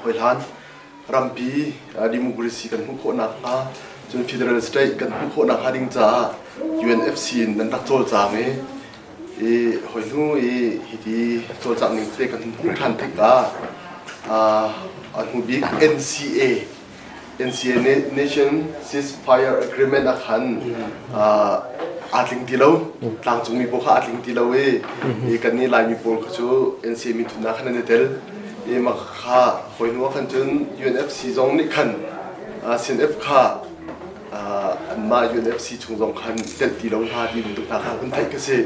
Hoi hlan rampi democracy kan hmuh khawh nakhnga, cun federal state kan hmuh khawh nakhnga ding caah UNFC in nan rak cawlcang i i hoi hnu i hiti cawlcangh ning te kan hmuh ṭhan tikah a hnu bik NCA NCA Nation Ceasefire Agreement ah khan aa tling ti lo, tlangcungmi pawl kha aa tling ti lo i kan nih Laimi pawl kha cu NCA minthutnak khan an i tel i mah kha hawi hnu ah khan cun UNFC zong nih khan CNF kha anmah UFC chung zong khan telh ti lo hna ti bantuk hna kha hun theih ka si.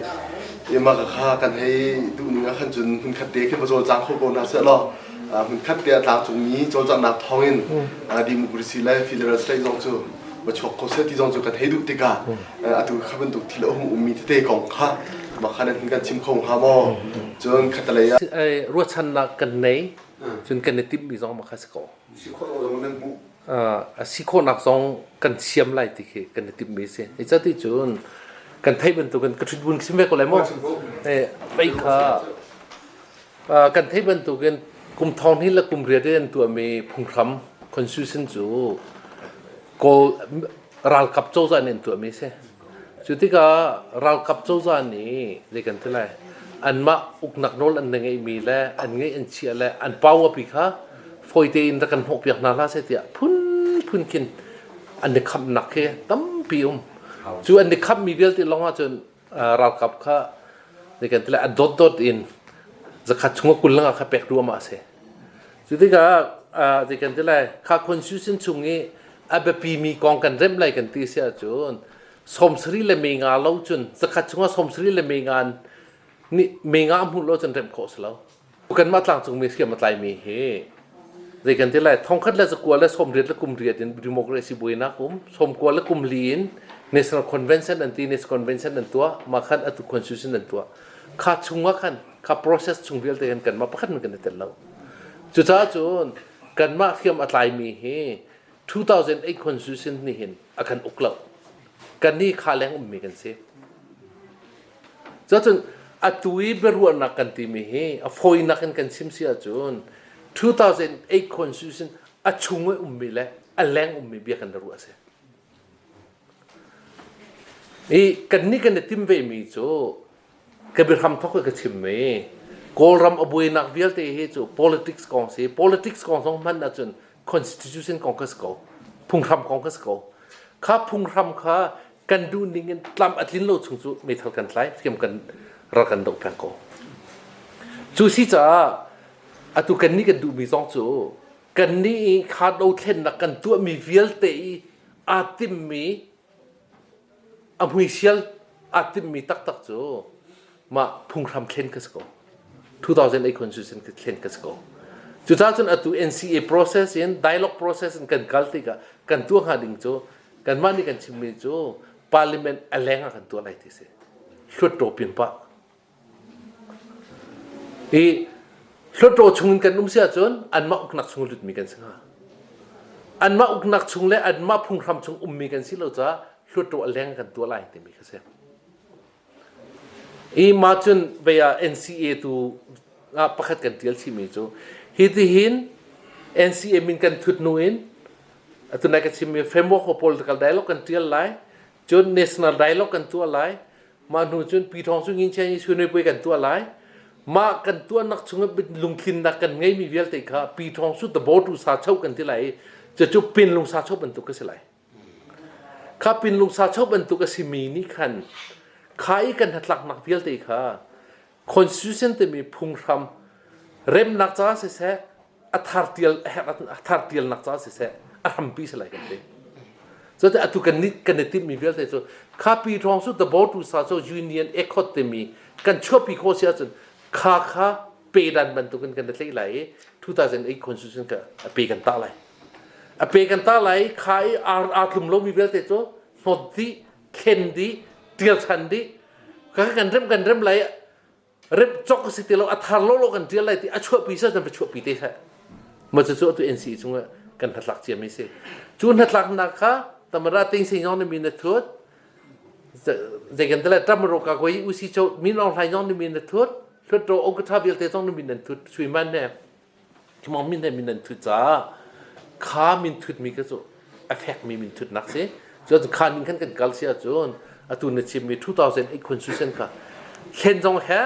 I mah kha kan hei duh ning ah khan cun hmunkhat te khin va cawlcang kho ko hna seh law hmunkhat te ah tlangcungmi cawlcanghnak thawngin democracy le federal state zong cu va chuak kho seh ti zong cu kan hei duh tikah atu kha bantuk thil a hung ummi tete kong kha mah kha nan kan chim kho hnga maw? Cun khatalei ah Ruahchannak kan nei, cun kan i timhmi zong mah kha si ko. Si khawh zong nan hmuh. A si khawhnak zong kan siam lai ti khi kan i timhmi a si. Zeicahti cun kan theih bantukin ka ṭhut bun sim ve ko lai maw? Vei kha kan theih bantukin kum thong hnih le kum riat in an tuahmi phunghram constitution cu Kawl ralkap cozah nih an tuahmi a si. Cu tikah ralkap cozah nih zei kan ti lai, anmah uknak nawl an ngeihmi le an ngeih an chiah le an power pi kha fawi tein rak kan hnawhpiak hna hlah seh tiah phunphun khin an i khamnak khi tampi um. Cu an i khammi vialte lawng ahcun ralkap kha zei kan ti lai, a dotdot in zakhat chung a 20 lengah kha pek duahmah a si. Cu tikah zei kan ti lai, kha constitution chung i a biapimi kong kan remh lai kan ti si ahcun 70 le me nga lo cun zakhat chungah 70 le me nga nih me nga hmuh lo cun remh khawh si lo. Kanmah tlangcungmi hriam a tlaimi hi zei kan ti lai, 1948 le 60 in democracy buainak um, 94 le kum li in National Convention an ti, National Convention an tuah, mah khan atu constitution an tuah. Kha chungah khan kha process chung vialte kan kanmah pakhat man kan i tel lo. Cucaah cun kanmah hriam a tlaimi hi 2008 constitution nih hin a kan uk lo. Kan nih kha leng ummi kan si. Cucun atu i biaruahnak kan timi hi a fawinak in kan chim si ahcun 2008 constitution a chung i ummi le a leng ummi bia kan ruah a si. I kan nih kan i tim vemi cu ka biahram thok ka chim mi Kawlram a buainak vialte hi cu politics kong si. Politics kong zong hman ahcun constitution kong kha si ko, phunghram kong kha si ko. Kha phunghram kha kan duh ning in tlam a tlin lo chung cu meithal kan tlai, hriam kan ral kan doh peng ko. Cu si caah atu kan nih kan duhmi zong cu kan nih i kha dothlennak kan tuahmi vialte i aa timmi a hmuisial aa timmi taktak cu mah phunghram thlen ka si ko. 2008 constitution ka thlen ka si ko. Cucaah cun atu NCA process in dialogue process in kan kal tikah kan tuah hnga ding cu kanmah nih kan chimmi cu parliament a leng ah kan tuah lai ti si. Hluttaw pin pah. I hluttaw chung in kan um si ahcun anmah uknak chung lutmi kan si hnga. Anmah uknak chung le anmah phunghram chung ummi kan si lo caah hluttaw a leng kan tuah lai timi kha si. I mah cun vei ah NCA tu ah pakhat kan ṭial chihmi cu hitihin NCA min kan thut hnu in atu nai ka chimmi framework for political dialogue kan ṭial lai, cun national dialogue kan tuah lai, mah hnu cun Pi Thawng Su Ngin Chian Yi Puai kan tuah lai. Mah kan tuahnak chung lungtlinnak kan ngeimi vialte kha Pi Thawng Su the Botu sa cho kan ti lai i cucu pinlung sa cho bantuk ka si lai. Kha pinlungsa cho bantuk a simi nih khan kha i kan hnatlaknak vialte kha constitution timi phunghram remnak caah siseh, a thar tial a thar tialnak caah siseh, a hrampi si lai kan ti. Cuti atu kan nih kan i timhmi vialte cu kha pi thawng su the botu sa cho union accord timi kan chuahpi khawh si ahcun kha kha pe dan bantukin kan i tlaih lai i 2008 constitution ka a pe kan tah lai. A pe kan ta lai kha i aa tlum lomi vialte cu hnawt dih, thlen dih, ṭial ṭhan dih. Ka kan rem lai, rem cok si ti lo, a thar lawlaw kan ṭial lai ti a chuahpi sa kan va chuahpi te seh. Ma cu atu NC chungah kan hnatlak ciami si. Cu hnatlaknak kha tamara ting sing yong ni mi na thut, zei kan tele tamaro ka koi usi cho min aung hlai yong ni mi na thut, hlut ro okatha vialte zong ni mi nan thut sui man ne. Khimong min he min an thut caah kha min thutmi kha cu a fekmi min thutnak si. Cun kha ning khan kan kal si ahcun atu na chimmi 2008 constitution kha thlen zong he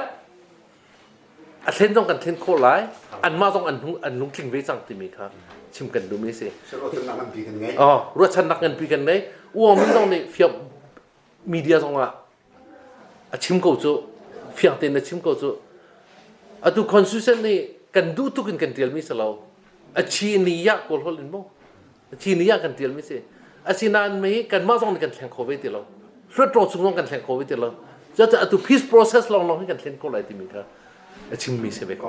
a thlen zong kan thlen khawh lai anmah zong an an lungtling ve cang timi kha chim kan duhmi si. Ruahchannak nganpi kan ngei. Oh, ruahchannak nganpi kan ngei. Uang min zong nih fiang media zong ah a chim ko cu fiang tein a chim ko cu atu constitution nih kan duh tuk in kan tialmi si lo a chi ni ya kawl holh in mu a chi ni ya kan tialmi si asinain mei kanmah zong nih kan thleng kho ve ti lo hluat chung zong kan thleng kho ve ti lo cucaah atu peace process lawng lawng hi kan thlen ko lai timi kha a chimmi si ve ko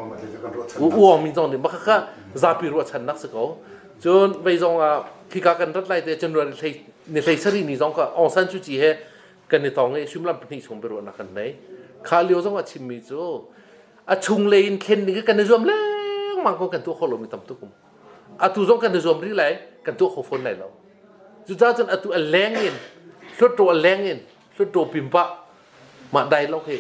uang min zong nih maka kha zapi ruahchannak si ko cun vei zong ah khika kan rat lai te January hlei ni hlei sari ni zong kha Aung San Suu Kyi he kan i tong i suimilam pahnih chung biaruahnak kan nei kha lio zong ah chimmi cu a chung lei in thlen ding kan i zuam lengmang ko kan tuah kho lomi tam tuk um atu zong kan i zuam rih lai kan tuah kho fawn lai lo cucaah cun atu a leng in hluttaw a leng in hluttaw pimpa mah dialogue hi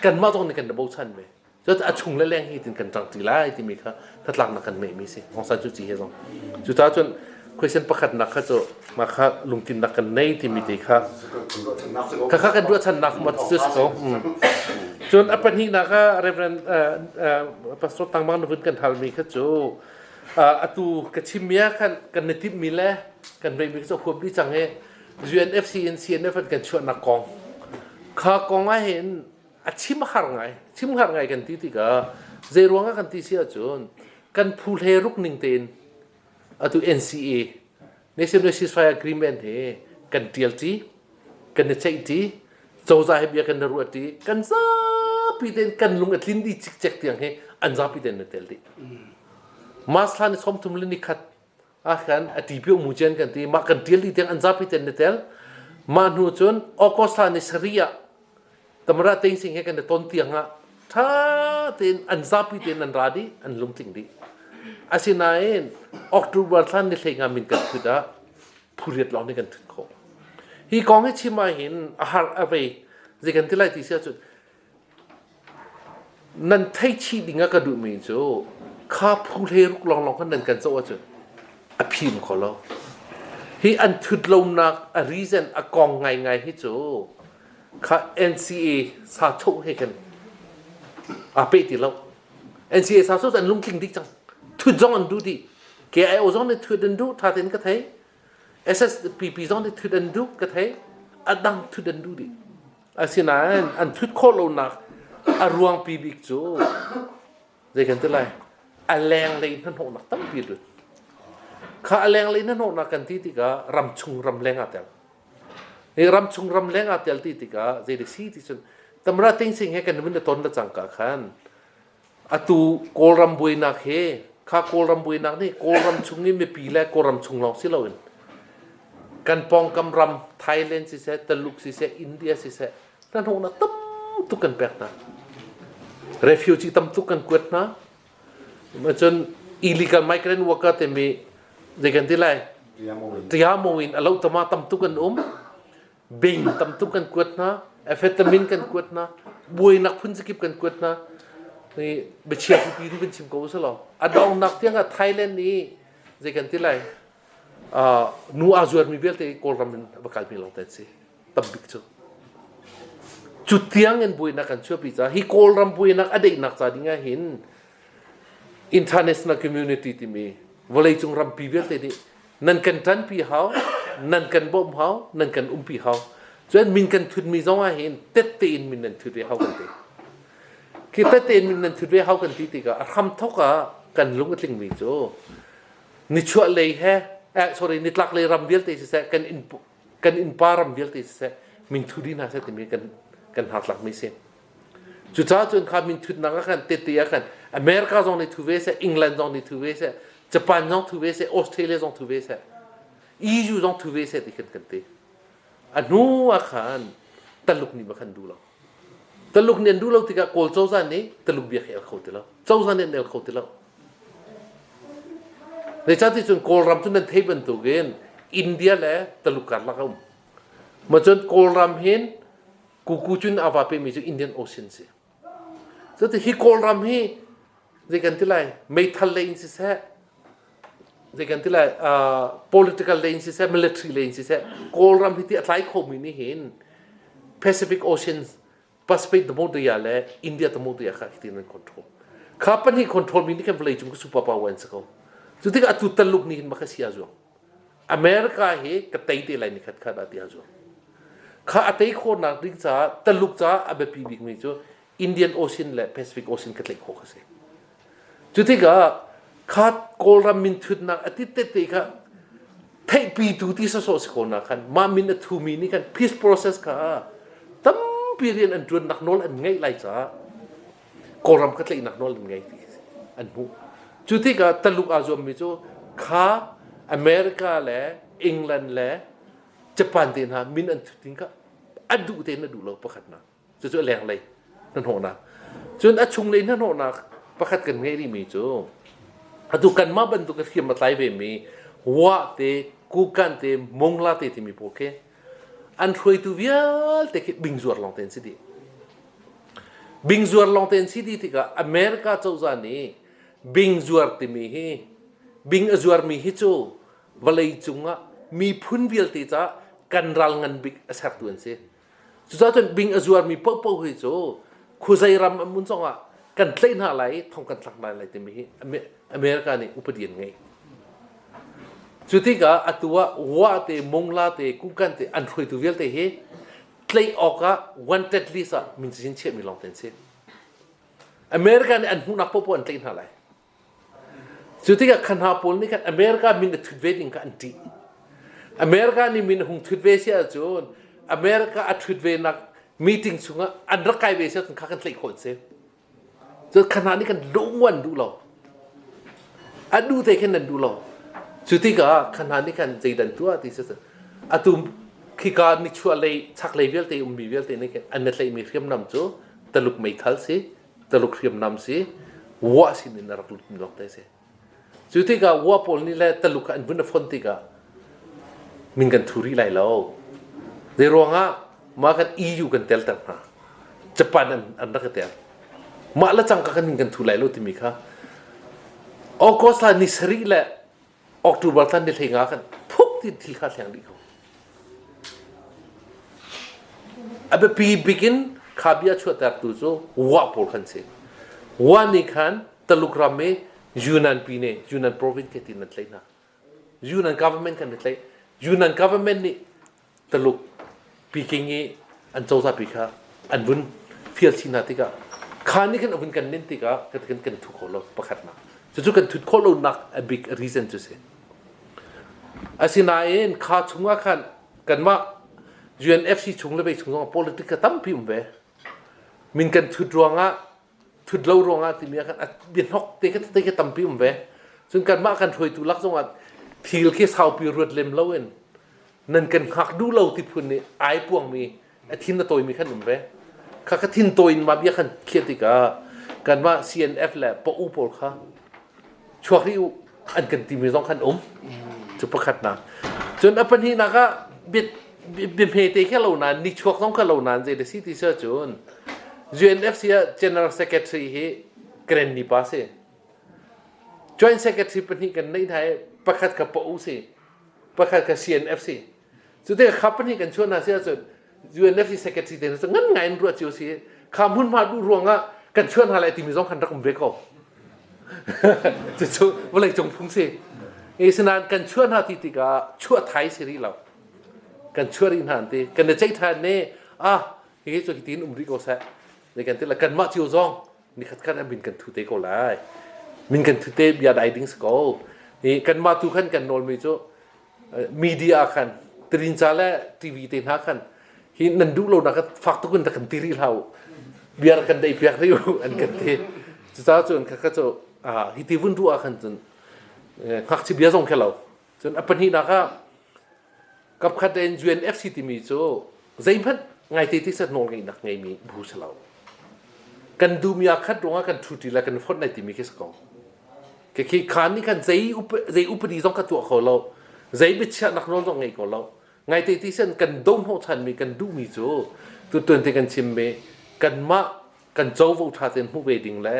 kanmah zong nih kan i bochan ve Cun a chung le leng hi tin kan ṭang ṭi lai timi kha hnatlaknak kan ngeihmi si. Aung San Suu Kyi he zong. Cucaah cun question pakhatnak kha cu mah kha lungtlinnak kan nei timi te kha kha kha kan ruahchannak ma cu si ko. Cun a pahnihnak ah Reverend Pastor Tang Mang na vun kan halmi kha cu atu ka chimmi ah khan kan i timhmi le kan veimi cu huap dih cang i UNFC in CNF an kan chuahnak kong kha kong ah hin a chim har ngai chim har ngai kan ti tikah zei ruangah kan ti si ahcun kan phu hle ruk ning tein atu NCA National Ceasefire Agreement he kan tial ti kan i ceih ti cozah he bia kan i ruah ti kan zapi tein kan lung a tlin dih cikcek tiang hi an zapi tein na tel dih Mars thla ni 30 le ni khat ah khan a ti pio mu chen kan ti mah kan tial dih tiang an zapi tein na tel mah hnu cun August thla ni sarih ah Tamara Tein Sing he kan i ton tiang ah ṭha tein an zapi tein an ra dih an lungtling dih asinain October thla ni hlei nga min kan thut ah phuriat lawng nih kan thut khawh hi kong hi chim ah hin a har a vei zei kan ti lai ti si ahcun Nan theih chih ding ah ka duhmi cu kha phu hleiruk lawnglawng khan nan kan zoh ahcun a phim kho lo. Hi an thut lonak a reason a kong ngaingai hi cu kha NCA sachoh he khan aa peh ti lo. NCA sachoh cu an lungtling dih cang. Thut zong an duh dih. KIO zong nih thut an duh, ṭha tein ka thei. SSPP zong nih thut an duh, ka thei. A dang thut an duh dih. Asinain an thut khawh lonak a ruangpi bik cu zei kan ti lai a lenglei hnahnawhnak tampi lut. Kha a lenglei hnahnawhnak kan ti tikah ramchung ramleng aa tel. Hi ramchung ramleng aa tel ti tikah zei dah si ti cun Tamra Ting Sing he kan vun i ton le cangka khan Atu Kawlram buainak hi kha Kawlram buainak nih Kawlram chung i mipi le Kawlram chung lawng si loin kan pawngkam ram Thailand siseh, Taluk siseh, India siseh hnahnawhnak tam tuk kan pek hna. Refugee tam tuk kan kuat hna. Cun illegal migrant worker timi zei kan ti lai? Tiamo in a lo tama tam tuk an um. Bing tam tuk kan kuat hna, amphetamine kan kuat hna, buainak phun zakip kan kuat hna. Hi biachia pipi in kan chim ko usih law a dongnak tiang ah Thailand i zei kan ti lai nu aa zuarmi vialte Kawlram in va kalmi lawng te an si tambik cu. Cu tiang in buainak kan chuahpi caah hi Kawlram buainak a daihnak ca ding ah hin international community timi vawleicung rampi vialte nih nan kan ṭanpi hau nan kan bawmh hau nan kan umpi hau cun min kan thutmi zong ah hin tette in min nan thut ve hau kan ti khi tette in min nan thut ve hau kan ti tikah a hramthok ah kan lung a tlingmi cu nichuah lei he eh sorry nitlak lei ram vialte siseh kan in kan innpa ram vialte siseh min thu dih hna seh timi kan kan hnatlakmi si Cucaah cun kha minthutnak ah khan tete ah khan America zong nih thu ve seh, England zong nih thu ve seh, Japan zong thu ve seh, Australia zong thu ve seh, EU zong thu ve seh ti khan kan ti. A hnu ah khan Taluk nih ma khan duh lo. Taluk nih an duh lo tikah Kawl cozah nih Taluk bia khi el kho ti lo. Cozah nih an el kho ti lo. Zeicahti cun Kawlram cu nan thei bantukin India le Taluk karlak a um. Ma cun Kawlram hin Kuku cun a va pemi cu Indian Ocean si. Cuti hi Kawlram hi Zei kan ti lai meithal lei in siseh zei kan ti lai political lei in siseh military lei in siseh Kawlram hi ti a tlai khomi nih hin Pacific Ocean Pacific Tamutia le India Tamutia kha hitin an control. Kha pahnih control mi nih khan vawlei cung ka super power an si ko. Cu tikah atu Taluk nih hin maka sia zuang. America hi ka tei te lai ni khat khat ah ti a zuang. Kha a tei khawhnak ding caah Taluk caah a biapi bikmi cu Indian Ocean le Pacific Ocean ka tlaih khawh kha si. Cu tikah kha Kawlram min thutnak a tit tete kha theihpitu ti sawsawh si ko na khan mah min a thumi nih khan peace process kha tampi rian an ṭuannak nawl an ngeih lai caah Kawlram ka tlaihnak nawl an ngei ti an hmuh. Cu tikah Taluk aa zuammi cu kha America le England le Japan te hna min an thut ding kha a duh tein a duh lo pakhatnak. Cucu a lenglei hnahnawhnak. Cun a chunglei hnahnawhnak pakhat kan ngeih rihmi cu atu kanmah bantuk a hriam a tlai vemi Wa te, Kukan te, Mongla te timi pawl khi an hruaitu vialte khi bingzuar lawng te an si dih. Bingzuar lawng te an si dih tikah America cozah nih bingzuar timi hi bing a zuarmi hi cu vawlei cungah miphun vialte caah kan ral ngan bik a sertu an si. Cucaah cun bing a zuarmi paohpaoh hi cu khuazei ram an mun zongah kan tlaih hna lai i thong kan thlak hna lai timi hi America nih upadi an ngei. Cu tikah atu ah Wa te, Mongla te, Kukan te an hruaitu vialte hi tlaih awkah wanted list ah min cazin chiahmi lawng te an si. America nih an hmuhnak paohpaoh an tlaih hna lai. Cu tikah kha hna pawl nih khan America min a thut ve ding kha an ṭih. America nih min a hung thut ve si ahcun America a thut ve nak meeting chungah an rak kai ve si ahcun kha kan tlaih khawh an si. Cun kha hna nih khan lung an duh lo. A duh te khin an duh lo. Cu tikah kha hna nih khan zeidan tuah ti si atu khika nichuah lei chaklei vialte ummi vialte nih khin an na tlaihmi hriamnam cu Taluk meithal si Taluk hriamnam si Wa sin in a rak lut mi lawng te si. Cu tikah Wa pawl nih le Taluk kha an vun a fon tikah min kan thu rih lai lo. Zei ruangah mah kan EU kan telter hna. Japan an rak i tel. Mah le cangka kan min kan thu lai lo timi kha August thla ni sarih le October thla ni hlei nga kan phuk ti thil kha thleng dih ko. A biapi bik in kha bia chuahtertu cu Wa pawl khan si. Wa nih khan Taluk ram i Yunnan pine, Yunnan province ke tin an tlaih hna. Yunnan government kan tlaih. Yunnan government nih Taluk Peking i an cozah pi kha an vun fial chin hna tikah kha nih khan a vun kan nin tikah kan kan kan thu kho lo pakhatnak. Cucu kan thut khawh lonak a big reason cu si. Asinain kha chungah khan kanmah UNFC chung le vei chung zongah politics a tampi um ve. Min kan thut ruangah thut lo ruangah timi ah khan a biahnok te kha te kha tampi um ve. Cun kanmah kan hruaitu lak zongah thil khi saupi ruat lem loin nan kan hngak duh lo ti phun nih ai puangmi a thin a tawimi khan um ve. Kha ka thin tawi in mah bia khan khiah tikah kanmah CNF le pa u pawl kha chuak rih u an kan timi zong khan um cu pakhatnak cun a pahnihnak ah biahme te kha lo nain nichuak zong kha lo nain zei da si ti si cun UNFC ah General Secretary hi Karen pa si Joint Secretary pahnih kan neih hna i pakhat kha pa u si pakhat kha CNF si cu tikah kha pahnih kan chuah hna si ahcun UNFC secretary te cu ngan ngai in ruah cio si kha hmunhma duh ruangah kan chuah hna lai timi zong khan rak um ve ko cucu vawlei cung phung si e sinain kan chuah hna ti tikah chuah thai si rih lo kan chuah rih hna an ti kan i ceih than ne ah hihi cu hitin um rih ko seh ne kan ti la kanmah cio zong nikhat khat min kan thu te ko lai min kan thu te bia dai ding si ko i kanmah tu khan kan nawlmi cu media khan trinca le TV te hna khan hi nan duh lo nak fak tuk in kan ti rih hlah u biar kan dei piak rih u an kan ti cucaah cun kha kha cu hi ti vun ruah khan cun ngakchia bia zong khe lo cun a pahnihnak ah kapkhat in UNFC timi cu zeihmanh ngaite ti set nawl ngeihnak ngeimi bu si lo kan duhmi ah khat ruangah kan ṭhuṭi le kan fonh lai timi khi si ko Khi khan nih khan zei zei upadi zong ka tuah kho lo zei biachiahnak nawl zong ngei ko lo ngaite ti sen kan do hnawhchanmi kan duhmi cu tutuan te kan chimmi kanmah kan covo ṭha tein hmuh ve ding le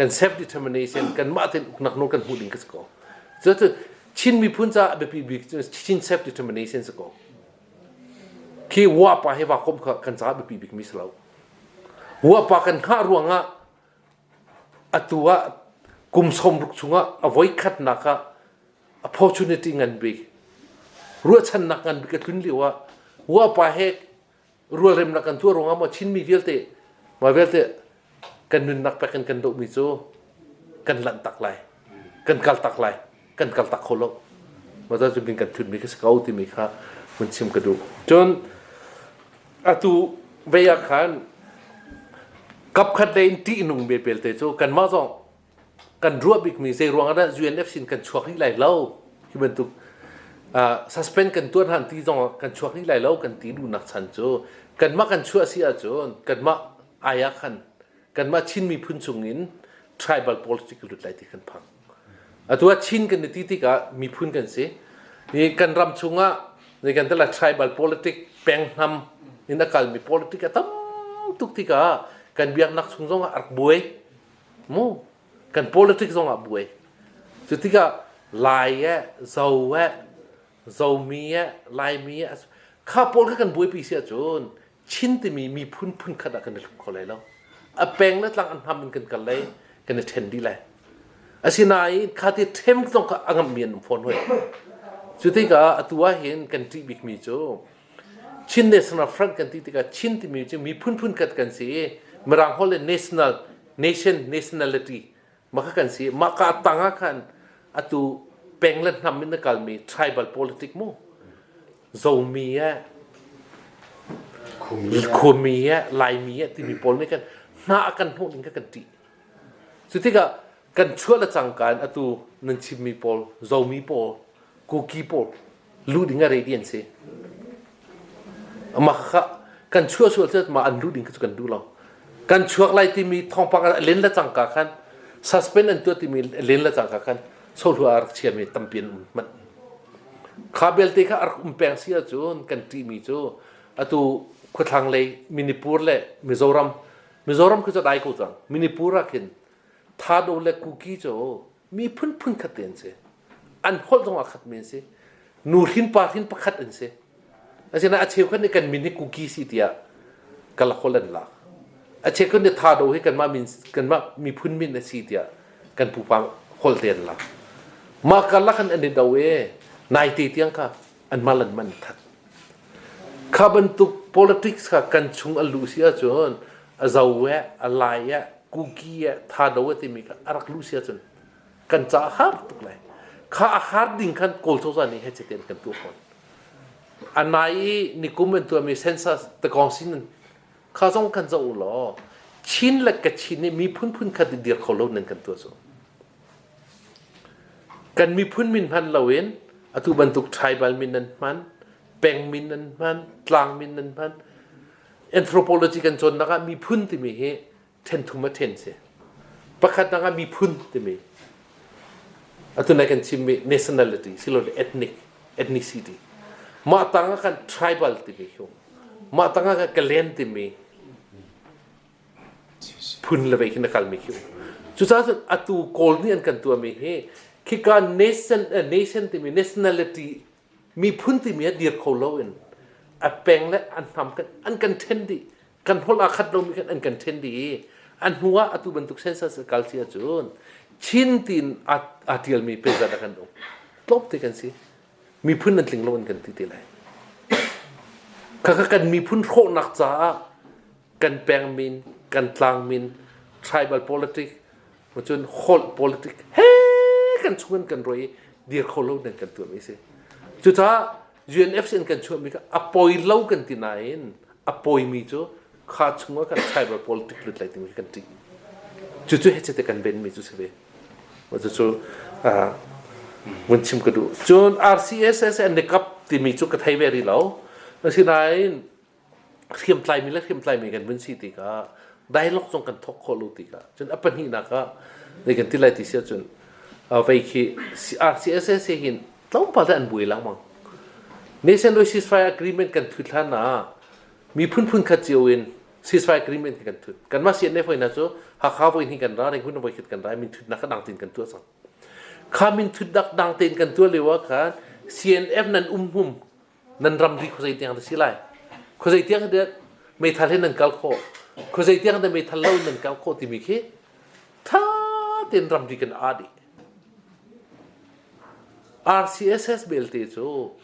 Kan self determination kanmah tein uknak nawl kan hmuh ding ka si ko. Cu Chin miphun caah biapi bik cu Chin self determination si ko. Khi wapa he va kom kha kan caah biapi bik mi si lo. Wapa kan hngah ruangah atu ah kum 60 chungah a voi khatnak ah opportunity ngan bik ruahchannak ngan bik a tlun lio ah wapa he rualremnak kan tuah ruangah maw Chinmi vialte mah vialte kan nunnak pek in kan dohmi cu kan lanh tak lai kan kal tak lai kan kal tak kho lo mah cu bin kan thutmi ka si ko timi kha hun chim ka duh. Cun atu vei ah khan kapkhat lei in ṭih nung belte cu kanmah zong kan ruah bikmi zei ruang ah dah UNFC in kan chuak rih lai lo hi bantuk suspend kan tuan han ti zong kan chuak rih lai lo kan ti duhnak chan cu kanmah kan chuah si ahcun kanmah ai ah khan kanmah Chin miphun chung in tribal politics lut lai ti kan phang. Atu ah Chin kan i ti tikah miphun kan si. Ni kan ram chungah ni kan tala tribal politic peng hnam in a kalmi politic a tam tuk tikah kan biaknak chung zong ah rak buai mu kan politics zong ah buai. Cu tikah Lai eh Zo eh Zomi eh Laimi eh kha pawl kha kan buaipi si ahcun Chin timi miphun phun khat ah kan i hlum kho lai lo. A peng le tlang an hnam in kan kal lai, kan i ṭhen dih lai. Asinain kha ti ṭhem zong kha a ngammi an um fawn hoi. Cu tikah atu ah hin kan ṭih bikmi cu Chin National Front kan ti tikah Chin timi cu miphun phun khat kan si i Mirang holh in national nation nationality mah kha kan si. Mah ka tang ah khan atu peng le hnam in a kalmi tribal politic mu Zomi eh Khumi eh Laimi eh timi pawl nih kan hna a kan hnawh ding kha kan ṭih. Cu tikah kan chuah le cangka in atu nan chimmi pawl Zomi pawl Kuki pawl luh ding a ready an si. Mah kha kan chuah sual cu mah an luh ding kha cu kan duh lo. Kan chuak lai timi thawngpang a len le cangka khan suspend an tuah timi len le cangka khan sohlu a rak chiami tampi an um manh. Kha belte kha a rak um peng si ahcun kan ṭihmi cu atu khuathlang lei Manipur le Mizoram Mizoram khi cu dai ko cang. Manipur ah khin Thado le Kuki cu miphun phun khat te an si. An holh zong aa khatmi an si. Nu hrin pa hrin pakhat an si. Asinain a cheukhat nih kan min hi Kuki si tiah kalakholh an lak. A cheukhat nih Thado hi kanmah min kanmah miphun min a si tiah kan pupa holh te an lak. Mah karlak khan an i do i naite tiang kha an mal an man that. Kha bantuk politics kha kan chung a luh si ahcun a zo eh, a lai eh, kuki eh, thado eh timi kha a rak luh si ahcun kan ca a har tuk lai. Kha a har ding khan Kawl cozah nih hei ceten kan tuah fawn. A nai i nikum an tuahmi census takawng sin kha zong kan zoh u law Chin le Kachin nih miphun phun khat i dir kho lo nan kan tuah cu. Kan miphun min hman loin atu bantuk tribal min nan hman, peng min nan hman, tlang min nan hman. Anthropology kan cawnnak ah miphun timi hi then thum a then si. Pakhat ah miphun timi atu nai kan chimmi nationality silole ethnic ethnicity. Mah tang ah khan tribal timi hi mah tang ah khan clan timi phun le vei khin a kalmi khi cucaah cun atu Kawl nih an kan tuahmi hi khika nation nation timi nationality miphun timi a dir kho lo in a peng le an hnam kan an kan then dih kan holh aa khat lomi khan an kan then dih i a hnu ah atu bantuk census a kal si ahcun Chin tiin aa tialmi pezat a kan um tlawmte kan si miphun an tling lo an kan ti te lai khakha kan miphun hrawhnak caah kan peng min kan tlang min tribal politic cun holh politic he kan chung in kan roi dir kho lo nan kan tuahmi si cucaah UNFC in kan chuahmi kha a poi lo kan ti nain a pawimi cu kha chungah kan tribal politic lut lai timi kan ṭih. Cucu hecete kan venmi cu si ve. Cucu vun chim ka duh. Cun RCSS an i kap timi cu ka thei ve rih lo. Asinain hriamtlaimi le hriamtlaimi kan vun si tikah dialogue zong kan thawk khawh lo tikah cun a pahnihnak ah zei kan ti lai ti si ahcun vei khi RCSS hin tlawmpal te an buai lengmang. Nation ceasefire agreement kan thut hlan ah miphun phun khat cio in ceasefire agreement kan thut. Kanmah CNF hoi hna cu Hakha voi hnih kan ra, Rangoon voi khat kan ra, minthutnak dang tein kan tuah cang. Kha minthutnak dang tein kan tuah lio ah khan CNF nan um hum nan ramri khuazei tiang dah si lai. Khuazei tiang dah meithal he nan kal khawh. Khuazei tiang dah meithal lo in nan kal khawh timi khi tha tein ramri kan aa dih. RCSS belte cu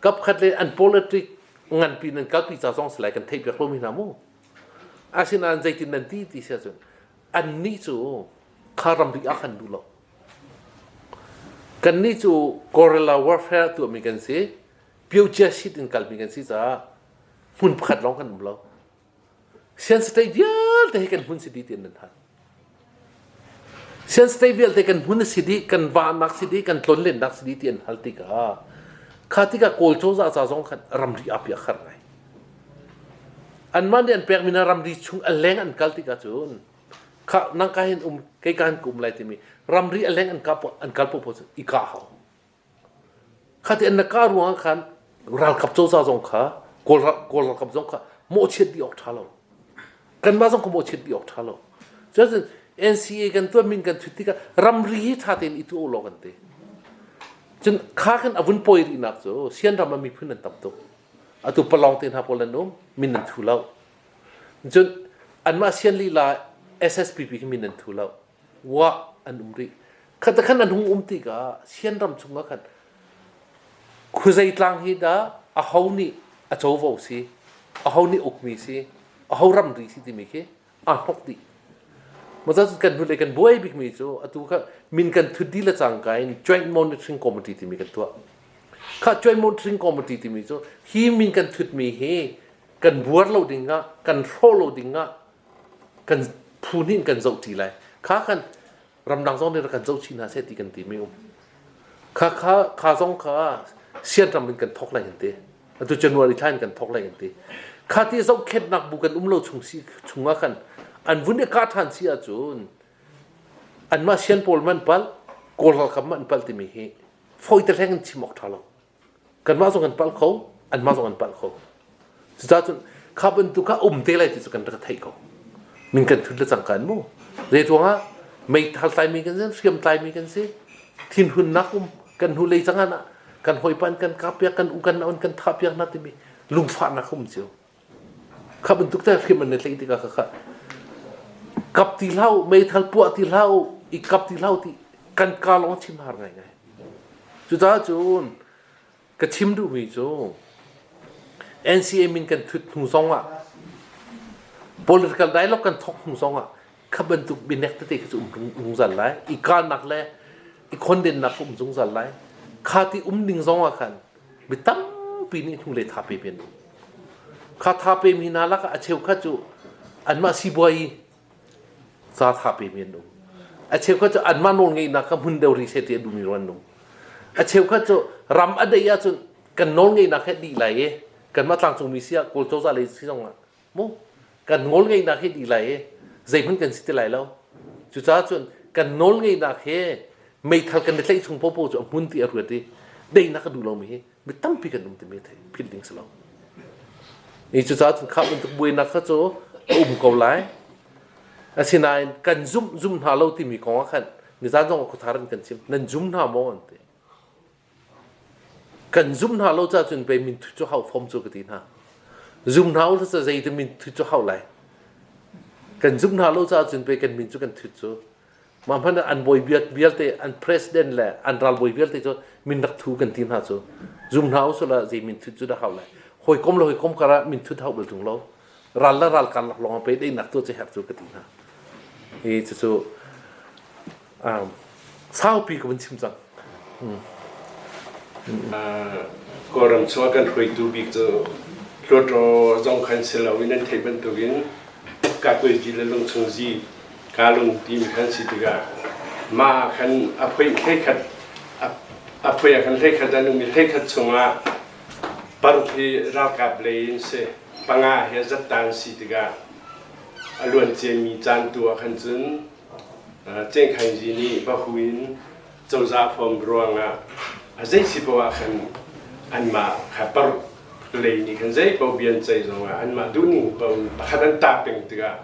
kapkhat le an politic nganpi nan kalpi ca zong si lai kan theih piak lomi hna mu. Asinain zeitin nan ti ti si ahcun annih cu kha ramri ah khan duh lo. Kannih cu guerrilla warfare tuahmi kan si. Piocia sheet in kalmi kan si caah hmun pakhat lawng kan um lo. Sian state vialte hi kan hmun si dih tiin nan hal. Sian state vialte kan hmun a si dih, kan vahnak si dih, kan tlonlennak si dih ti an hal tikah kha tikah Kawl cozah ca zong khan ramri aa piak har ngai. Anmah nih an pekmi hna ramri chung a leng an kal tikah cun kha nang ka hin um kei ka hin ka um lai timi ramri a leng an kal an kal popo cu i kah hau. Khati an na kah ruangah khan ralkap cozah zong kha Kawl Kawl ralkap zong kha mawhchiat dih awk ṭha lo. Kanmah zong kha mawhchiat dih awk ṭha lo. Cun NCA kan tuah min kan thut tikah ramri hi ṭha tein i tuah u law kan ti. Cun kha khan a vun pawi rihnak cu Sian ram ah miphun an tam tuk. Atu Palong te hna pawl an um, min an thu lo. Cun anmah Sian lila SSPP khi min an thu lo. Wah an um rih. Khat khan an hung um tikah Sian ram chungah khan khuazei tlang hi dah aho nih a covo si, aho nih ukmi si, aho ramri si timi khi aa hnok dih. Maca cu kan hnulei kan buai bikmi cu atu kha min kan thut dih le cangka in Joint Monitoring Committee timi kan tuah. Kha Joint Monitoring Committee timi cu hi min kan thutmi hi kan buar lo ding ah, kan hrawh lo ding ah kan phu nih kan zoh ṭi lai. Kha kan ramdang zong nih rak kan zoh chih hna seh ti kan timi um. Kha kha kha zong kha sian ram in kan thok lai kan ti. Atu January thla in kan thok lai kan ti. Kha ti zohkhenhnak bu kan um lo chung si chungah khan an vun i kah ṭhan si ahcun anmah sian pawl man pal Kawl ralkap man pal timi hi fawi te hleng in chim awk ṭha lo. Kanmah zong kan palh kho, anmah zong an palh kho. Cucaah cun kha bantuk kha um te lai ti cu kan rak theih ko. Min kan thut le cangka in mu. Zei ruangah meithal tlaimi kan si, hriam tlaimi kan si, thinhunnak um kan hnu lei cang ah kan hawipa kan kap piak, kan u kan nau kan thah piak hna timi lungfahnak um cio. Kha bantuk te hriam an i tlaih tikah kha kha kap ti hlah u, meithal puah ti hlah u, i kap ti hlah u ti kan ka lawng chim har ngaingai. Cucaah cun ka chim duhmi cu NCA min kan thut hnu zong ah political dialogue kan thawk hnu zong ah kha bantuk bianek tete kha cu um zungzal lai. I kalnak le i khondennak um zungzal lai. Kha ti um ding zong ah khan mi tampi nih hnulei tha pe men kha tha pe mi hna lakah a cheukhat cu anmah sibuai ca tha pe mi an um a cheukhat cu anmah nawl ngeihnak kha hmun deuh rih seh ti a duhmi an um a cheukhat cu ram a deih ahcun kan nawl ngeihnak he dih lai i kanmah tlangcungmi si ah Kawl cozah lei si zong ah mu kan nawl ngeihnak hi dih lai i zeihmanh kan si ti lai lo cucaah cun kan nawl ngeihnak he meithal kan i tlaih chung popo cu a hmun ti a ruat i daihnak a duh lomi hi mi tampi kan um timi thei philh ding si lo ni cucaah cun kha bantuk buainak kha cu a um ko lai asinain kan zumh zum hna lo timi kong ah khan nizan zong khuathar in kan chim nan zum hna maw an ti Kan zum hna lo cah cun pei minthu cu hau fom cu ka ti hna. Zum hna u ca zei te minthu cu hau lai. Kan zum hna lo cah cun pei kan min cu kan thut cu. Mah hmanh an bawi vialte an president le an ralbawi vialte cu min rak thu kan ti hna cu. Zum hna u sula zei min thut cu dah hau lai. Hawikom le hawikom karah min thut hau bal tung lo. Ral le ral karlak lawng pei deinak tu cu herh cu ka ti hna. Hi cucu saupi ka vun chim cang. Kawlram chungah kan hruaitu bik cu Hluttaw zong khan si loin an theih bantukin Kakuazi le Lungchungzi Kalung timi khan si tikah mah khan a phoih hleikhat a phoih ah khan hleikhat an um i hleikhat chungah paruk hi ralkap lei in si panga hi zattan si tikah a luan ciami caan tu ah khan cun Cengkhaingzi nih bahu in cozah form ruangah a zei si poah ah khan anmah kha paruk lei nih khan zei paoh bian ceih zongah anmah duhning paoh in pakhat an tah peng tikah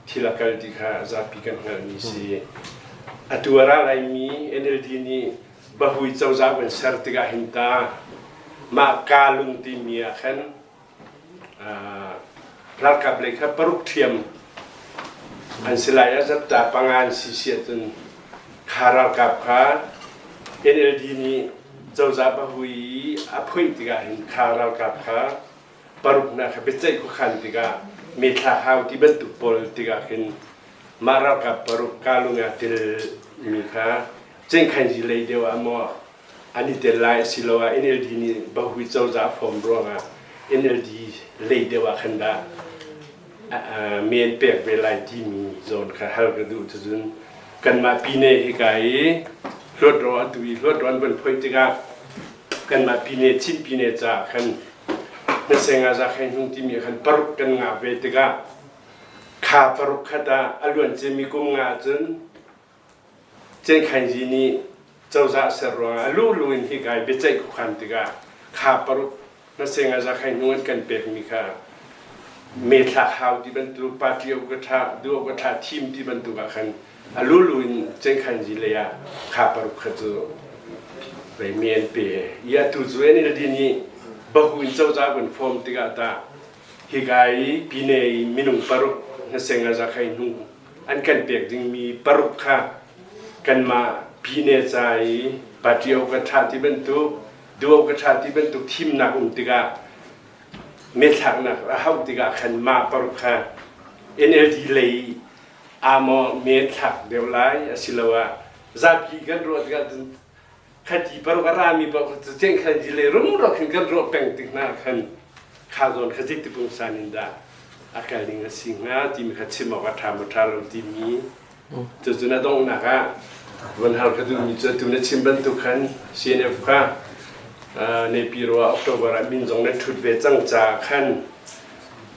Thil a kal ti kha zapi kan hngalhmi si. Atu a ra laimi NLD nih bahui cozah van ser tikah hin ta mah kaa lung timi ah khan ralkap lei kha paruk ṭhiam an si lai a zatta panga an si si ahcun kha ralkap kha NLD nih cozah bahui a phoih tikah hin kha ralkap kha paruknak kha biaceih khuakhan tikah mithla hau ti bantuk pawl tikah khin mah ralkap paruk kalung ah telmi kha cengkhanzi lei deuh ah maw an i tel lai asiloah NLD nih bahui cozah form ruangah NLD lei deuh ah khan dah men pek ve lai timi zawn kha hal ka duh. Cun kanmah pine hika i hluat atu i hluat an van phoih tikah kanmah pine Chin pine caah khan hmaseng ah zakheng hnung timi khan paruk kan ngah ve tikah kha paruk khat ah a luan ciami kum nga ahcun Cenkhainzi nih cozah ser ruangah a lulu in hika i biaceih khuakhan tikah kha paruk hmaseng ah zakheng hnung an kan pekmi kha methlak hau ti bantuk party ka tha duh ka tha thim ti bantuk ah khan a lulu in Cenkhainzi lei ah kha paruk kha cu vei mi an pe i atu cu NLD nih bahu in cozah vun form tikah ta hika i pine i minung paruk hmaseng ah zakheng hnung an kan pek dingmi paruk kha kanmah pine ca i party ka tha ti bantuk duo ka tha ti bantuk thimnak um tikah methlaknak a hauh tikah khan mah paruk kha NLD lei aa maw me thlak deuh lai asiloah zapi kan ruah tikah khati paruk a rami paoh cu cengkhan ji le rumro khin kan ruah peng tik hna khan kha zawn kha zik tipungsan in dah a kal ding a si hnga timi kha chim awk a ṭha maw ṭha lo timi cucun a donghnak ah van hal ka duhmi cu atu na chim bantuk khan CNF kha Nepiro ah October ah min zong na ṭhut ve cang ca khan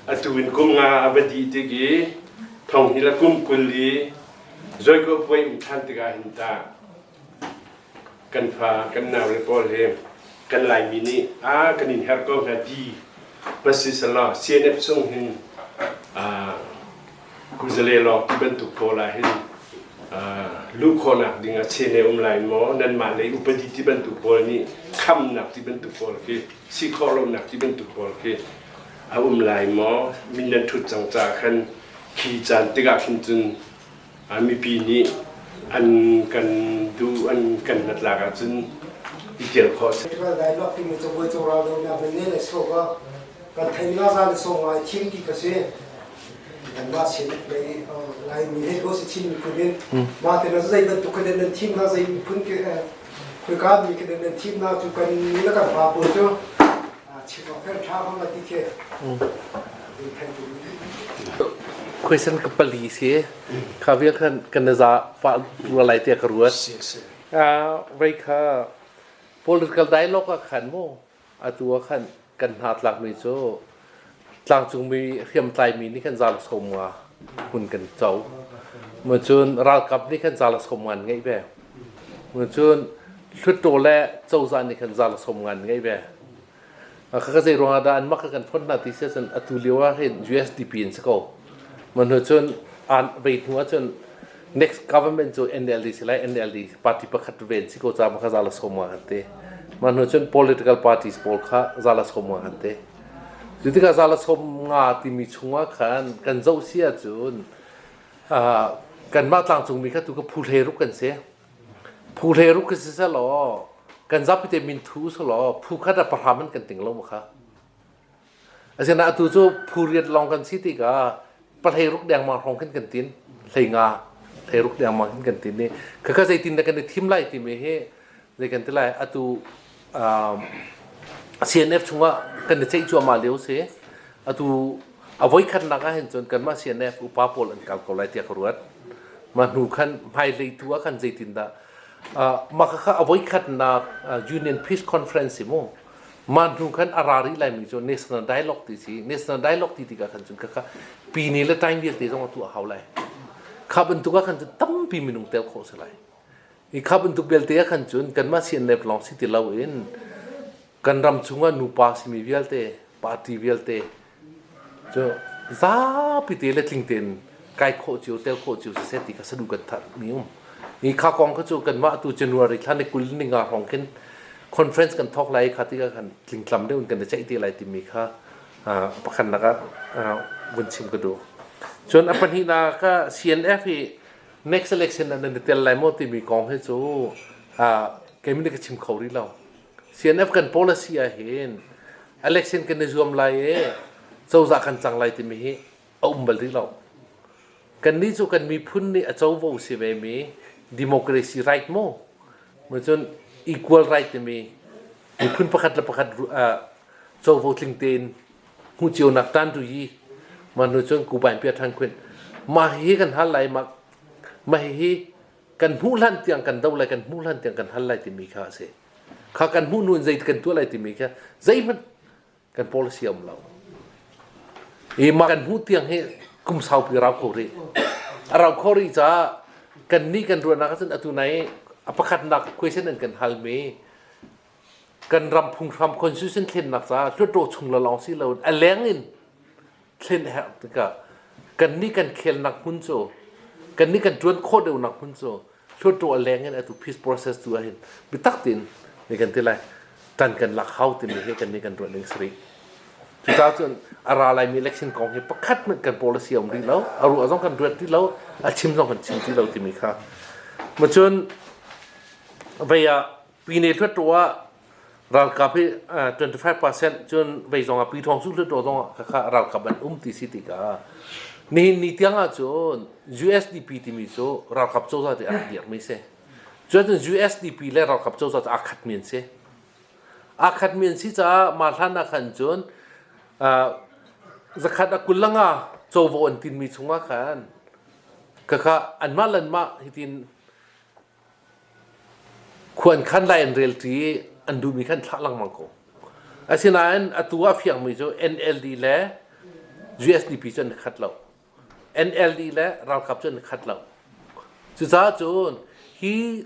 atu in kum nga a va dih tik i thong hi la kum 20 i zoiko puai um ṭhan tikah hin ta kan fa kan nau le pawl he kan Laimi nih a kan in herh ko hna ti va si selaw CNF chung hin kuzale lawng ti bantuk pawl ah hin luh khawhnak ding ah chene um lai maw, nanmah lei upadi ti bantuk pawl nih khamnak ti bantuk pawl khi si khawh lonak ti bantuk pawl khi a um lai maw? Min nan ṭhut cang caah khan khi caan tikah khin cun mipi nih an kan duh an kan hnatlak ahcun i tel khawh a si. Federal dialogue timi cabuai cawral donak men ne le sok ah kan thei nga za le sawm ngai thim ti ka si. Kanmah sin lei Laimi he ko si Chin miphun in mah te na zei bantuk kha nan thim na zei miphun ke khoika mi kha nan thim na cu kan ni le kan pa pawl cu chim awk he tha bang ti khi. Question ka pali si kha vial khan kan za pa rua lai te ka ruat. Vei kha political dialogue ah khan mu atu ah khan kan hna tlak mi cu tlangcung mi hriamtlai mi nih khan zal som nga hun kan co. Mu cun ralkap nih khan zal som ngan ngeih ve. Mu cun Hluttaw le cozah nih khan zal som ngan ngeih ve. Khakha zei ruangah dah anmah kha kan fonh hna ti si ahcun atu lio ah hin USDP in si ko. Mah hnu cun an vei hnu ahcun next government cu NLD si lai, NLD party pakhat ven si ko ca kha zala som nga kan ti. Mah hnu cun political parties pawl kha zala som nga kan ti. Cu tikah zala som nga timi chungah khan kan zoh si ahcun kanmah tlangcungmi kha tu ka phu hlei ruk kan si. Phu hlei ruk si selaw kan zapi te min thu selaw phu khat ah pahram an kan ting lo ma kha. Asinain atu cu phu riat lawng kan si tikah pahlei ruk dengmang hrawng khin kan tin, hlei nga hlei ruk dengmang khin kan tin i khakha zeitin dah kan i thim lai timi hi zei kan ti lai, atu CNF chungah kan i ceih cuahmah lio si. Atu a voikhatnak ah hin cun kanmah CNF upa pawl an kal ko lai tiah ka ruat. Mah hnu khan hmailei tu ah khan zeitindah mah kha a voikhatnak Union Peace Conference si mu. Mah hnu khan a ra rih laimi cu National Dialogue ti si. National Dialogue ti tikah khan cun khakha pine le time vialte zong a tuah hau lai. Kha bantuk ah khan cun tampi minung tel khawh si lai. Hi kha bantuk belte ah khan cun kanmah CNF lawng si ti loin kan ram chungah nupa simi vialte, party vialte cu zapi te le tling tein Kai khawh cio, tel khawh cio siseh ti kha sadu kan that mi um. Ni kha kong kha cu kanmah tu January thla ni 20 ni nga hrawng khin conference kan thawk lai kha ti kha kan tlingtlam deuh in kan i ceih te lai timi kha pakhatnak ah vun chim ka duh. Cun a pahnihnak ah CNF hi next election ah nan i tel lai maw timi kong hi cu keimah nih ka chim kho rih lo. CNF kan policy ah hin election kan i zuam lai i cozah kan cang lai timi hi a um bal rih lo. Kannih cu kan miphun nih a covo si ve mi democracy right mu cun equal right timi miphun pakhat le pakhat covo tling tein hmuh cio nak tan tu yi ma nu cun kubain pia than khwin ma hi kan hal lai ma ma hi kan hmuh hlan tiang kan do lai kan hmuh hlan tiang kan hal lai timi kha a si kha kan hmuh nu in zei kan tuah lai timi kha zeihmanh kan policy a um lo i mah kan hmuh tiang hi kum saupi rau kho rih a rau kho rih caah kan nih kan ruahnak ahcun atu nai a pakhatnak question an kan halmi kan ram phunghram constitution thlennak caah hluttaw chung la lawng si lo a leng in thlen a herh tikah kan nih kan khelnak hmun cu kan nih kan ṭuan khawh deuhnak hmun cu hluttaw a leng in atu peace process tu ahhin biatak tein ni kan ti lai tan kan lak hau timi hi kan nih kan ruah ning sari cucaah cun a ra laimi election kong hi pakhat hmanh kan policy a um rih lo a ruah zong kan ruat ti lo a chim zong kan chim ti lo timi kha ma cun vei ah Pine hluttaw ah ralkap hi 25% cun vei zong ah Pyithawng su hluttaw zong ah khakha ralkap an um ti si tikah nihin ni tiang ah cun USDP timi cu ralkap cozah ti a rak dirmi si. Cun USDP le ralkap cozah cu aa khatmi an si. Aa khatmi an si caah mah hlan ah khan cun zakhat a 25 covo an tinmi chungah khan khakha anmah le anmah hitin Khua an khan lai an relṭi i an duhmi kha an thlah lengmang ko. Asinain atu ah fiangmi cu NLD le USDP cu an i khat lo. NLD le ralkap cu an i khat lo. Cucaah cun hi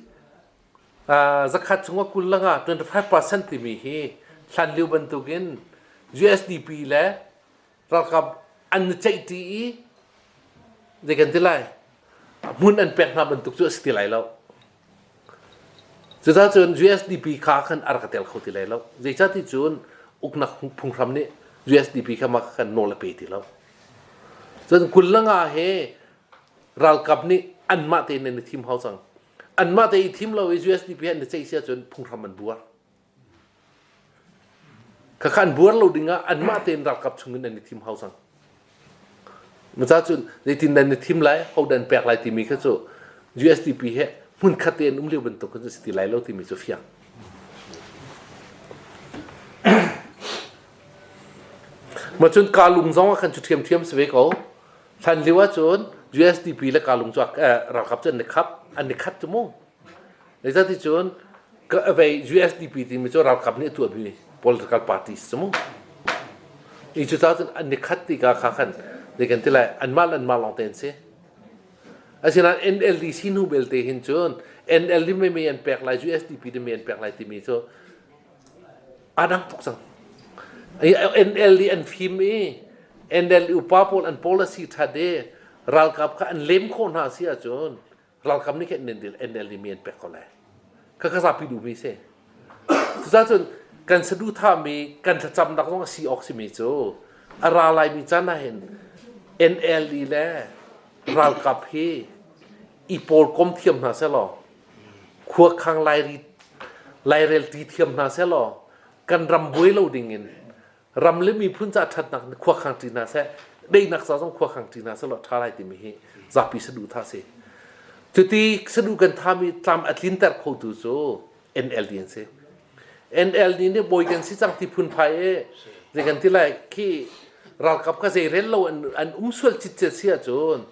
zakhat chungah 25 25% timi hi hlanlio bantukin USDP le ralkap an i ceihṭi i zei kan ti lai hmun an pek hna bantuk cu a si ti lai lo. Cucaah cun USDP kha khan a rak tel kho ti lai lo. Zeicahti cun uknak phunghram nih USDP kha mah khan nawl a pe ti lo. Cun 25 he ralkap nih anmah tein an i thim hau cang. Anmah te i thim lo i USDP an i ceih si ahcun phunghram an buar. Khakha an buar lo ding ah anmah tein ralkap chung in an i thim hau cang. Maca cun zeitin nan i thim lai, ho dan pek lai timi kha cu USDP he hmunkhat te an um lio bantuk kha cu si ti lai lo timi cu fiang. Ma cun Kalung zong ah khan cu ṭhiamṭhiam si ve ko. Hlan lio ahcun USDP le Kalung cu ralkap cu an i khap, an i khat cu mu. Zeicaticun ka vei USDP timi cu ralkap nih a tuahmi political party si mu. I cucaah cun an i khat ti ka kha khan zei kan ti lai anmah le anmah lawng te an si. Asinain NLD si hnu belte hin cun NLD me me an pek lai USDP de me an pek lai timi cu aa dang tuk cang. NLD an fim i NLD upa pawl an policy that i ralkap kha an lem khawh hna si ahcun ralkap nih khin NLD mi an pek ko lai kha kha zapi duhmi si cucaah cun kan saduhthahmi kan thlacamnak zong a si awk simi cu a ra laimi caan ah hin NLD le ralkap hi i pawl kom thiam hna selaw khuakhang lairi lairel ti thiam hna selaw kan ram buai lo ding in ram le miphun ca ṭhatnak khua khang ṭi hna seh daihnak ca zong khua khang ṭi hna seh law ṭha lai timi hi zapi saduhthah si cuti saduh kan thami tlam a tlinter khotu cu NLD an si NLD nih bawi kan si cang ti phunphai e zei kan ti lai khi ralkap kha zei rel lo an um sual citcet si ahcun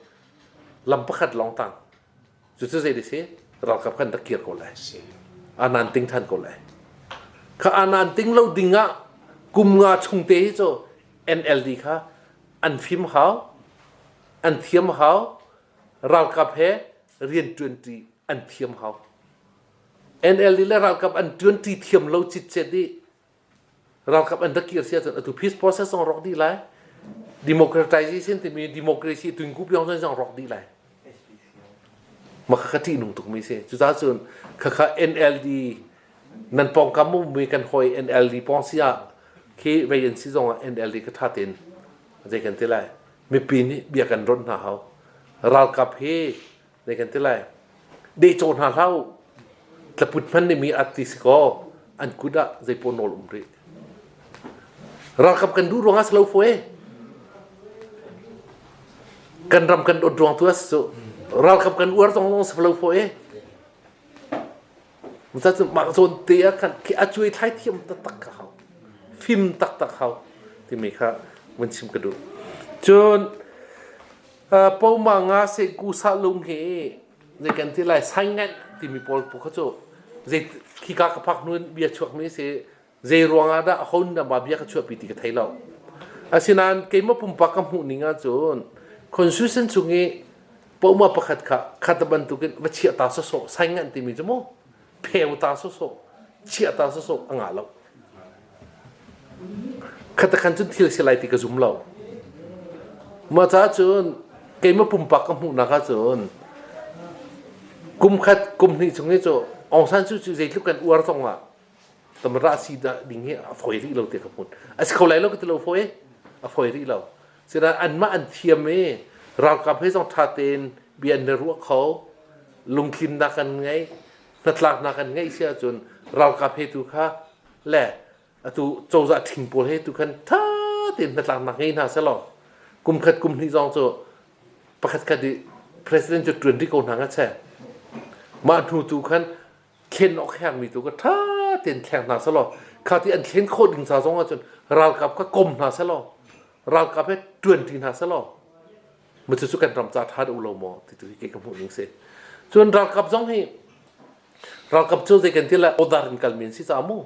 lam pakhat lawng tang Cucu zei si ralkap khan rak kir ko lai. Anan ting than ko lai. Kha anan ting lo ding ah kum nga chung te hi cu NLD kha an fim hau, an thiam hau, ralkap he rian ṭuanṭi an thiam hau. NLD le ralkap an ṭuanṭi thiam lo citcet i ralkap an rak kir si ahcun atu peace process zong rawk dih lai. Democratization timi democracy tuingku pyong zong zong rawk dih lai. Mah kha ṭihnung tukmi si. Cucaah cun khakha NLD nan pawngkam ummi kan hawi NLD pawng si ah khi vei an si zong ah NLD ka ṭha tein zei kan ti lai. Mipi nih bia kan ronh hna hau. Ralkap hi zei kan ti lai. Dehcawh hna hlah u. Tlaput hman nih mi at ti si kaw an kut ah zei paw nawl um rih. Ralkap kan duh ruangah si lo fawi. Kan ram kan dawt ruang tu a si cu. Ralkap kan uar zong zong si lo fawi. Masa cu mah zawn te ah khan khi a cuai thlai thiam taktak ka hau. Fim taktak hau timi kha vun chim ka duh. Cun poma nga se ku sa lung hi zei kan ti lai saingan timi pawl pu kha cu zei khika ka phak hnu in bia chuak mi si zei ruangah dah hon dah ma bia ka chuahpi ti ka thei lo. Asinain keimah pumpak ka hmuh ning ahcun constitution chung i poma pakhat kha khat bantukin va chiah ta sawsawh saingan timi cu mu pheu ta sawsawh chiah ta sawsawh a ngah lo. Khat khan cun thil si lai ti ka zum lo. Mah caah cun keimah pumpak ka hmuhnak ahcun kum khat kum hnih chung hi cu Aung San Suu Kyi zeitluk kan uar zong ah tamra si dah ding hi a fawi rih lo ti ka hmun. A si kho lai lo ka ti lo fawi. A fawi rih lo. Sinain anmah an thiam i ralkap he zong ṭha tein bia an i ruah kho, lungtlinnak an ngei, hnatlaknak an ngeih si ahcun ralkap he tu kha le atu cozah ṭhing pawl he tu khan ṭha tein hnatlaknak ngei hna selaw kum khat kum hnih zong cu pakhat khat i president cu ṭuan rih ko hna nga che mah hnu tu khan thlen awk hermi tu kha ṭha tein thleng hna selaw kha ti an thlen khawh ding ca zong ahcun ralkap kha kom hna selaw ralkap he ṭuan ṭi hna selaw mu cu kan ram ca ṭha deuh lo maw ti tu hi kei ka hmuh ning si. Cun ralkap zong hi ralkap cu zei kan ti le order in kalmi an si ca mu.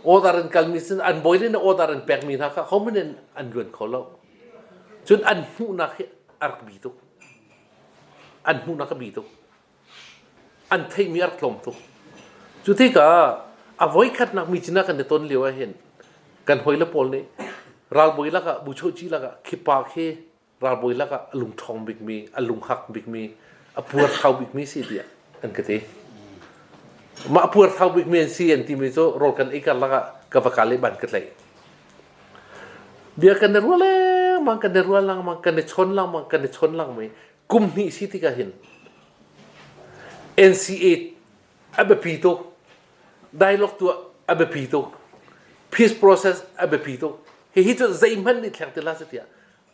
Order in kalmi sin an bawi le order in pekmi hna kha hohmanh in an luan kho lo. Cun an hmuhnak hi a rak bi tuk. An hmuhnak a bi tuk. An theihmi a rak tlawm tuk. Cu tikah a voikhatnak mi cina kan i ton lio ah hin kan hawile pawl nih ralbawi lakah buchohci lakah khipa khi ralbawi lakah a lungṭhawng bikmi, a lunghak bikmi, a puarthau bikmi si tiah an ka ti. Mah puarthau bikmi an si an timi cu rawl kan ei karlak ah ka va kal i ban ka tlaih. Bia kan i ruah lengmang, kan i ruah lengmang, kan i chawn lengmang, kan i chawn lengmang. Kum hnih si tikah hin NCA a biapi tuk. Dialogue tuah a biapi tuk. Peace process a biapi tuk. Hihi cu zeihmanh nih thleng ti hlah seh tiah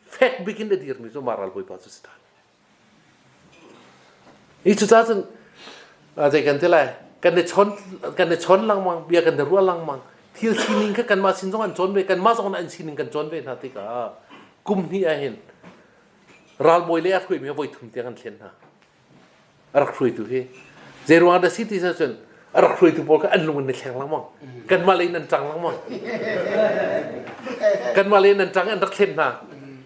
fek bik in a dirmi cu mah ralbawipa cu si than. Hi cucaah cun zei kan ti lai kan i chawn kan i chawn lengmang bia kan i ruah lengmang thil sining kha kanmah sin zong an cawn ve kanmah zong an sining kan cawn ve hna tikah kum hnih ah hin ralbawi le a hruaimi voi thum tiang an thlen hna. A rak hruaitu hi zei ruang dah si ti cun a rak hruaitu pawl kha an lung an i thleng lengmang. Kanmah lei in an ṭang lengmang. Kanmah lei in an ṭang an rak thlen hna.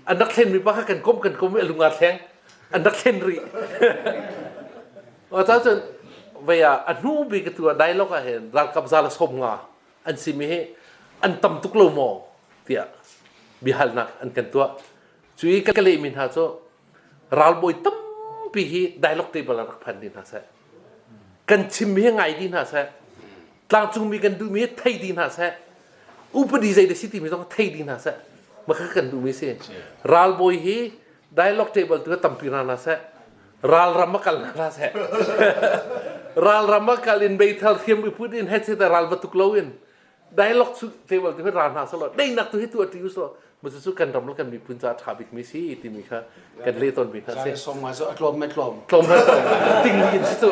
An rak thlenmi pa kha kan komh kan komh i a lung aa thleng. An rak thlen rih. Ca cun vei ah a hnu bik tu ah dialogue ah hin ralkap za le 50 an simi hi an tam tuk lo maw tiah biahalnak an kan tuah. Cu i ka lehmi hna cu ralbawi tampi hi dialogue table ah rak phan dih hna seh. Kan chimmi hi ngai dih hna seh. Tlangcungmi kan duhmi hi thei dih hna seh. Upadi zei dah si timi zong thei dih hna seh. Mah kha kan duhmi si. Ralbawi hi dialogue table tu tampi hna hna seh. Ralram a kal hna seh. Ralram a kal in meithal hriam i put in het ral va tuk lo in dialogue cu table tu hi ra hna selaw deinak tu hi tu ati uselaw mu cu kan ram le kan miphun ca tha bik mi si timi kha kan le ton mi hna si som nga cu a tlawm me tlawm tlawm me tlawm ting in si cu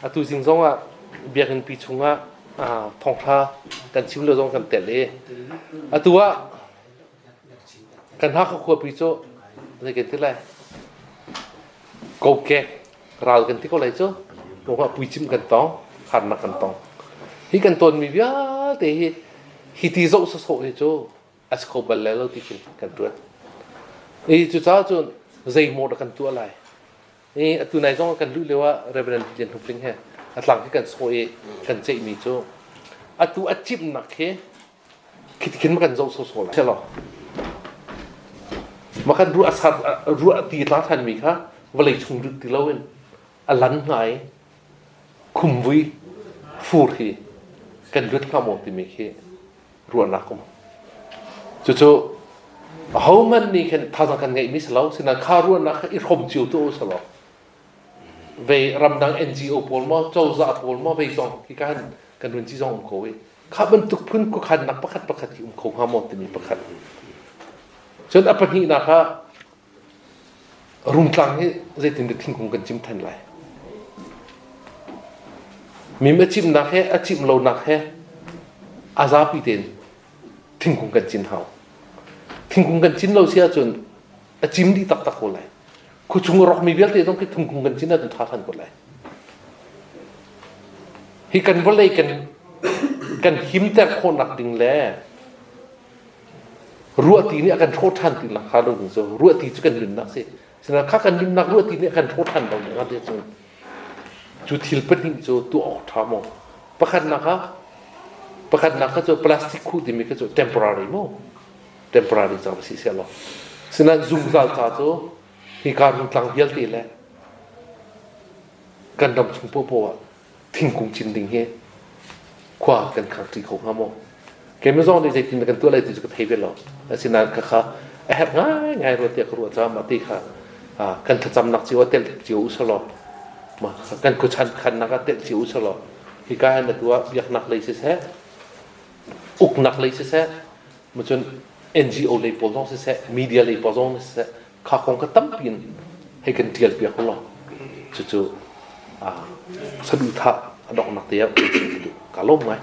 atu zing zong ah biakinn pi chungah thongtha kan chim lo zong kan tel i atu ah kan Hakha khuapi cu zei kan ti lai kokek ral kan ti ko lai cu ruangah puicim kan tong harnak kan tong hi kan tawnmi vialte hi hi ti zoh sawsawh hi cu a si kho bal lai lo ti khin kan ruat i cucaah cun zeimaw dah kan tuah lai i atu nai zong kan luh lio ah Reverend Lian Hup Ling he a tlang khi kan sawh i kan ceihmi cu atu a cimnak khi. Khi khin ma kan zoh sawsawh lai. Selaw ma kan ruah sar ruah ti tla than mi kha vawlei chung lut ti loin a lan hnga i khumvui fur hi kan lut hnga maw timi khi ruahnak um. Cucu ahohmanh nih khin thazaang kan ngeihmi si lo, sinain kha ruahnak kha i hrawm cio tu u selaw ve ramdang NGO pawl maw cozah pawl maw vei zong hi kan kan run ci zong um ko i kha bantuk phun khuakhannak pakhat pakhat hi um kho hnga maw timi pakhat. Cun a pahnihnak ah Rungtlang hi zeitin dah thingkung kan cim than lai? Mim a cimnak he a cim lonak he a zapi tein thingkung kan cin hau. Thingkung kan cin lo si ahcun a cim dih taktak ko lai. Khuachung a rawkmi vialte zong khi thingkung kan cin ahcun ṭha than ko lai. Hi kan vawlei kan kan himter khawhnak ding le Ruahti nih a kan hrawh ṭhan ti nak hnga lo ding cu ruahti cu kan nunnak si. Sinain kha kan nunnak ruahti nih a kan hrawh ṭhan lo ding ah cun cu thil pahnih cu tuah awk ṭha maw? Pakhatnak ah pakhatnak kha cu plastic khuh timi kha cu temporary maw? Temporary ca si seh law. Sinain zungzal ca cu hika rungtlang vialte le kan ram chung popoh ah thingkung cin ding hi khua kan khang ṭi kho hnga maw? Keimah zong nih zeitin kan tuah lai ti cu ka thei ve lo. Asinain khakha a herh ngaingai rua tiah ka ruah caah mah ti kha kan thlacamnak cio ah telh cio u selaw mah kan khuachan khannak ah telh cio u selaw hika hin atu ah biaknak lei siseh uknak lei siseh cun NGO lei pawl zong siseh media lei pawl zong siseh kha kong kha tampi in hei kan ṭial piak u law cucu saduhthah a donghnak te ah ka lawm ngai.